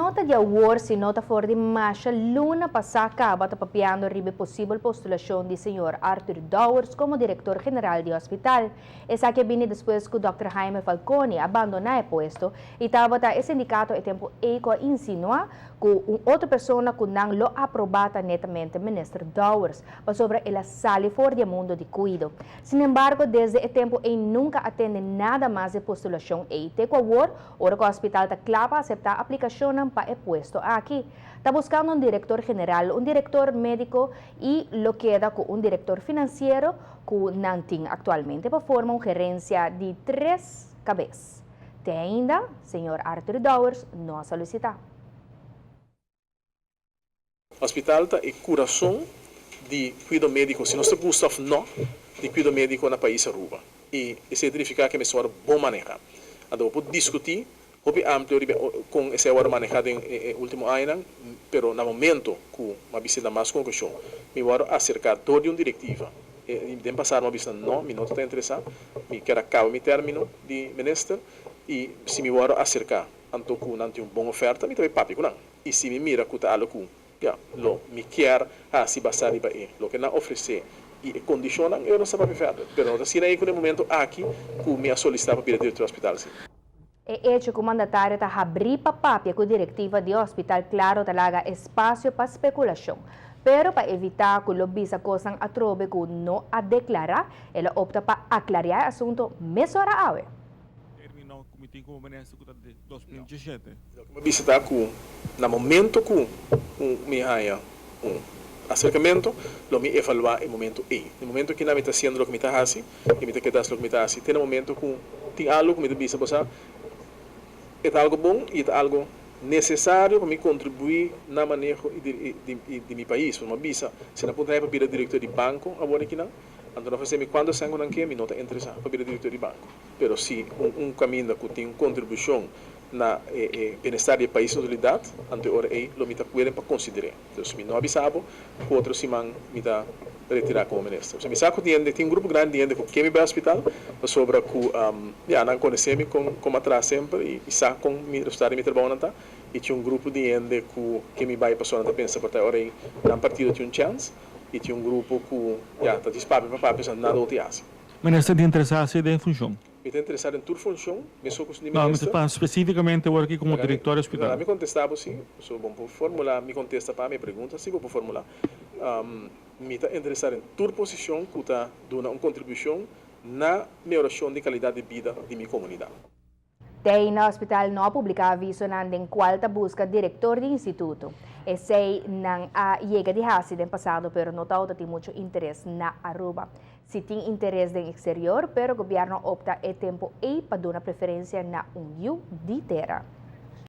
No ta di awor, sino ta for di masha luna pasá kaba ta papiando riba e posibel postulashon di señor Arthur Dowers komo direktor general di hospital. Esaki a bini despues ku dòkter Jaime Falconi a bandoná e puesto i tabata e sindikato e tempu ei ku a insinuá ku un otro persona ku nan lo aprobá ta netamente minister Dowers, pasobra el a sali for di e mundo di kuido. Sinembargo, desde e tempu ei nunka a tende nada mas di e postulashon ei, te ku awor, ora ku hospital ta kla pa aseptá aplikashonnan pa e puesto aki. Ta buskando un direktor general, un direktor médiko i lo keda ku un direktor finansiero ku nan tin aktualmente pa forma un gerensia di tres kabes. Te ainda, señor Arthur Dowers no a solisitá. Hospital ta e kurason di kuido médiko, si nos ta gusta òf nò, di kuido médiko na pais Aruba. I esei ta nifiká ku e mester wòrdu bon manehá. Anto bo por diskutí hopi amplio riba kon esei a wòrdu manehá den e último añanan, pero na momento ku mi a bisa na mas ku un okashon, mi wòrdu aserká dor di un direktiva. Den pasado mi a bisa nò, mi no ta ta interesá, mi kier a kaba mi término di minister i si mi wòrdu aserká anto ku nan tin un bon oferta mi ta bai papia ku nan. I si mi mira ku ta algu ku, ya, lo mi kier hasi basá riba e loke nan ofresé i e kondishonnan, eu no sa papia fèrder. Pero no ta asina ei ku na e momento aki ku mi a solisitá pa bira direktor di hospital si. E echo ku mandatario ta habrí pa papia ku direktiva di hospital klaro ta laga espasio pa spekulashon. Pero pa evitá ku lo bisa kosnan atrobe ku no a deklará, el a opta pa aklariá e asunto mesora awe. Termino ku mi tin komo minister ku ta di 2017. Loke mi a bisa ta ku na momento ku mi haña un aserkamentu, lo mi evaluá e momento ei. Na e momento kinan mi ta hasiendo loke mi ta hasi, i mi ta keda hasi loke mi ta hasi te na momento ku tin algu ku mi ta bisa bo sa e ta algu bon i e ta algu nesesario pa mi kontribuí na maneho di mi pais. Pasobra mi a bisa si nan puntra mi pa bira direktor di banko awor akinan, anto nan ofresé mi kuantu sèn ku nan ke, mi no ta interesá pa bira direktor di banko. Pero si un kaminda ku tin un kontribushon na e bienestar di e pais na totalidat, anto e ora ei lo mi ta welen pa konsider'é. Dus mi no a bisa bo ku otro siman mi ta retirá komo minister. Mi sa ku tin hende, tin un grupo grandi di hende ku ke mi bai hospital pasobra ku ya nan konosé mi kon kon a traha semper i sa kon mi resultado di mi trabounan ta. I tin un grupo di hende ku ke mi bai pasobra nan ta pensa por ta e ora ei nan partido tin un chèns i tin un grupo ku ya ta djis papia pa papia pasobra nada otro hasi. Minister tin interesá si den funshon? Mi ta interesá den tur funshon, mesun ku di No, mi ta minister. pa spesífikamente awor aki komo Laga mi, direktor di laga hospital. mi kontestá bo sí, pasobra bo por formulá mi kontesta pa mi pregunta, sí bo por formulá. Mi ta interesá den tur posishon ku ta duna un kontribushon na mehorashon di kalidat di bida di mi komunidat. Tei na hospital no a publiká avisonan den kual ta buska direktor di instituto. Esei nan a yega di hasi den pasado pero no tabata tin mucho interes na Aruba. Si tin interes den eksterior pero gobièrnu a opta e tempu ei pa duna preferensia na un yu di tera.